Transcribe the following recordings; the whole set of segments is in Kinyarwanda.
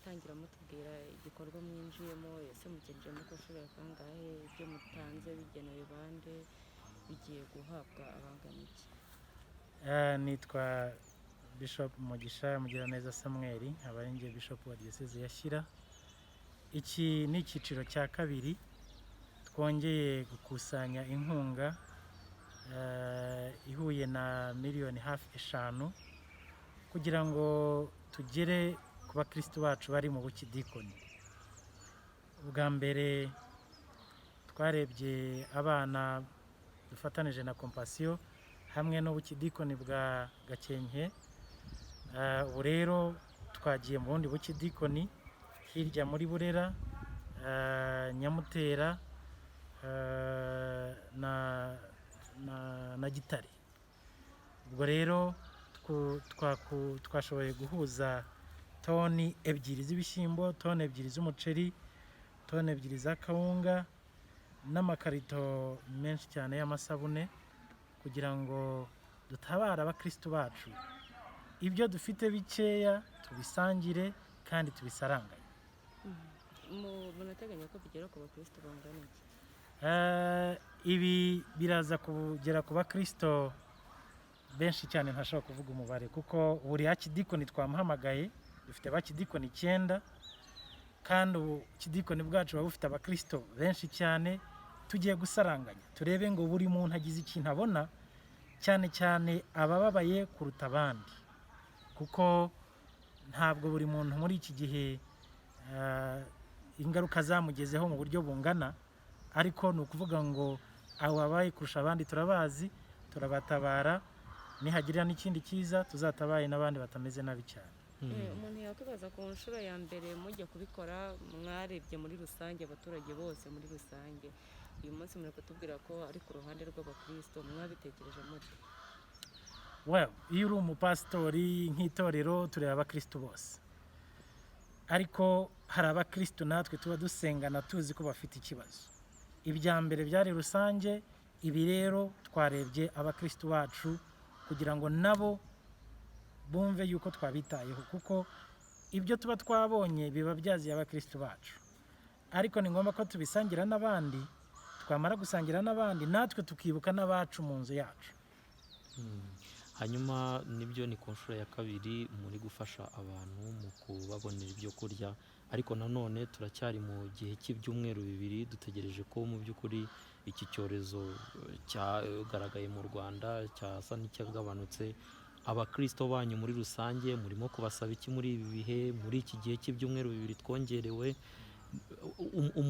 Mwatangira mutubwira igikorwa mwinjiyemo. Ese mukinjiyemo ku nshuro ya kangahe? Ibyo mutanze bigenewe bande? Bigiye guhabwa abangana iki? Nitwa Bishop Mugisha Mugiraneza Samuel, aba ari njye Bishop wa Diyoseze ya Shyira. Iki ni icyiciro cya kabiri twongeye gukusanya inkunga ihuye na miliyoni hafi 5 kugira ngo tugere ku bakristo bacu bari mu bukidikoni. Ubwa mbere twarebye abana dufatanije na Compassion hamwe n'ubukidikoni bwa Gakenke. Ubu rero twagiye mu bundi bukidikoni hirya muri Burera, Nyamutera na Gitare. Ubwo rero twashoboye guhuza toni 2 z'ibishyimbo, toni 2 z'umuceri, toni 2 za kawunga n'amakarito menshi cyane y'amasabune kugira ngo dutabare abakristo bacu. Ibyo dufite bikeya tubisangire kandi tubisaranganye. Munateganya ko bigera ku bakristo bangana iki? Ibi biraza kugera ku bakristo benshi cyane, ntashobora kuvuga umubare kuko buri akidikoni twamuhamagaye. Dufite abakidikoni 9 kandi ubukidikoni bwacu buba bufite abakristo benshi cyane. Tugiye gusaranganya turebe ngo buri muntu agize ikintu abona, cyane cyane abababaye kuruta abandi, kuko ntabwo buri muntu muri iki gihe ingaruka zamugezeho mu buryo bungana. Ariko ni ukuvuga ngo abo babaye kurusha abandi turabazi, turabatabara. Nihagira n'ikindi cyiza tuzatabaye n'abandi batameze nabi cyane. Umuntu yakwibaza, ku nshuro ya mbere mujya kubikora mwarebye muri rusange, abaturage bose muri rusange. Uyu munsi muri kutubwira ko ari ku ruhande rw'abakristo, mwabitekereje mute? Well, iyo uri umupasitori nk'itorero tureba abakristo bose, ariko hari abakristo natwe tuba dusengana tuzi ko bafite ikibazo. Ibya mbere byari rusange, ibi rero twarebye abakristo bacu kugira ngo nabo bumve yuko twabitayeho, kuko ibyo tuba twabonye biba byaziye abakristo bacu, ariko ni ngombwa ko tubisangira n'abandi. Twamara gusangira n'abandi, natwe tukibuka n'abacu mu nzu yacu. Hanyuma nibyo, ni ku nshuro ya kabiri muri gufasha abantu mu kubabonera ibyo kurya, ariko nanone turacyari mu gihe cy'ibyumweru 2 dutegereje ko mu by'ukuri iki cyorezo cyagaragaye mu Rwanda cyasa n'icyagabanutse. Abakristo banyu muri rusange murimo kubasaba iki muri ibi bihe, muri iki gihe cy'ibyumweru 2 twongerewe?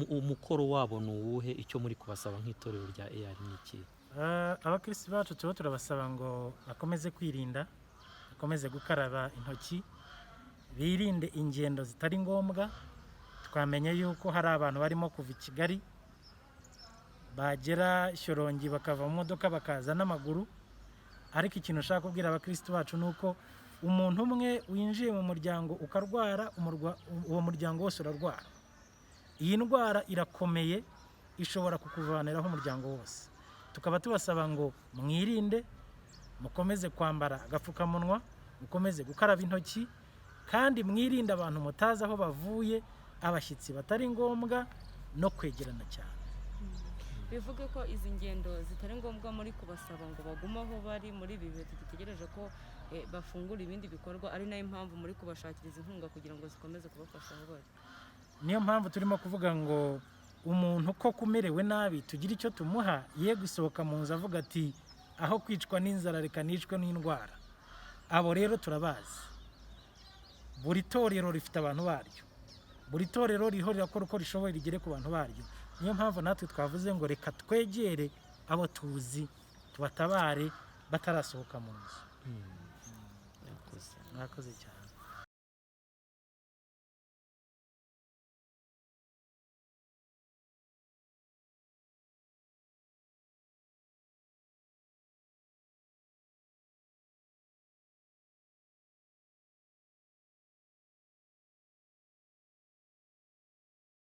Umukoro wabo ni uwuhe? Icyo muri kubasaba nk'itorero rya EAR ni iki? Abakristo bacu tuba turabasaba ngo bakomeze kwirinda, bakomeze gukaraba intoki, birinde ingendo zitari ngombwa. Twamenye yuko hari abantu barimo kuva i Kigali, bagera Shyorongi bakava mu modoka bakaza n'amaguru. Ariko ikintu ushaka kubwira abakristo bacu ni uko umuntu umwe winjiye mu muryango ukarwara, uwo muryango wose urarwara. Iyi ndwara irakomeye, ishobora kukuvaniraho umuryango wose. Tukaba tubasaba ngo mwirinde, mukomeze kwambara agapfukamunwa, mukomeze gukaraba intoki, kandi mwirinde abantu mutazi aho bavuye, abashyitsi batari ngombwa no kwegerana cyane. Bivuge ko izi ngendo zitari ngombwa muri kubasaba ngo bagume aho bari muri ibi bihe tugitegereje ko bafungura ibindi bikorwa, ari nayo mpamvu muri kubashakira izi nkunga kugira ngo zikomeze kubafasha aho bari? Niyo mpamvu turimo kuvuga ngo umuntu ko kumerewe nabi tugire icyo tumuha, ye gusohoka mu nzu avuga ati aho kwicwa n'inzara reka nicwe n'indwara. Abo rero turabazi, buri torero rifite abantu baryo, buri torero ririho rirakora uko rishoboye rigere ku bantu baryo. Niyo mpamvu natwe twavuze ngo reka twegere abo tuzi tubatabare batarasohoka mu nzu. Mwakoze cyane.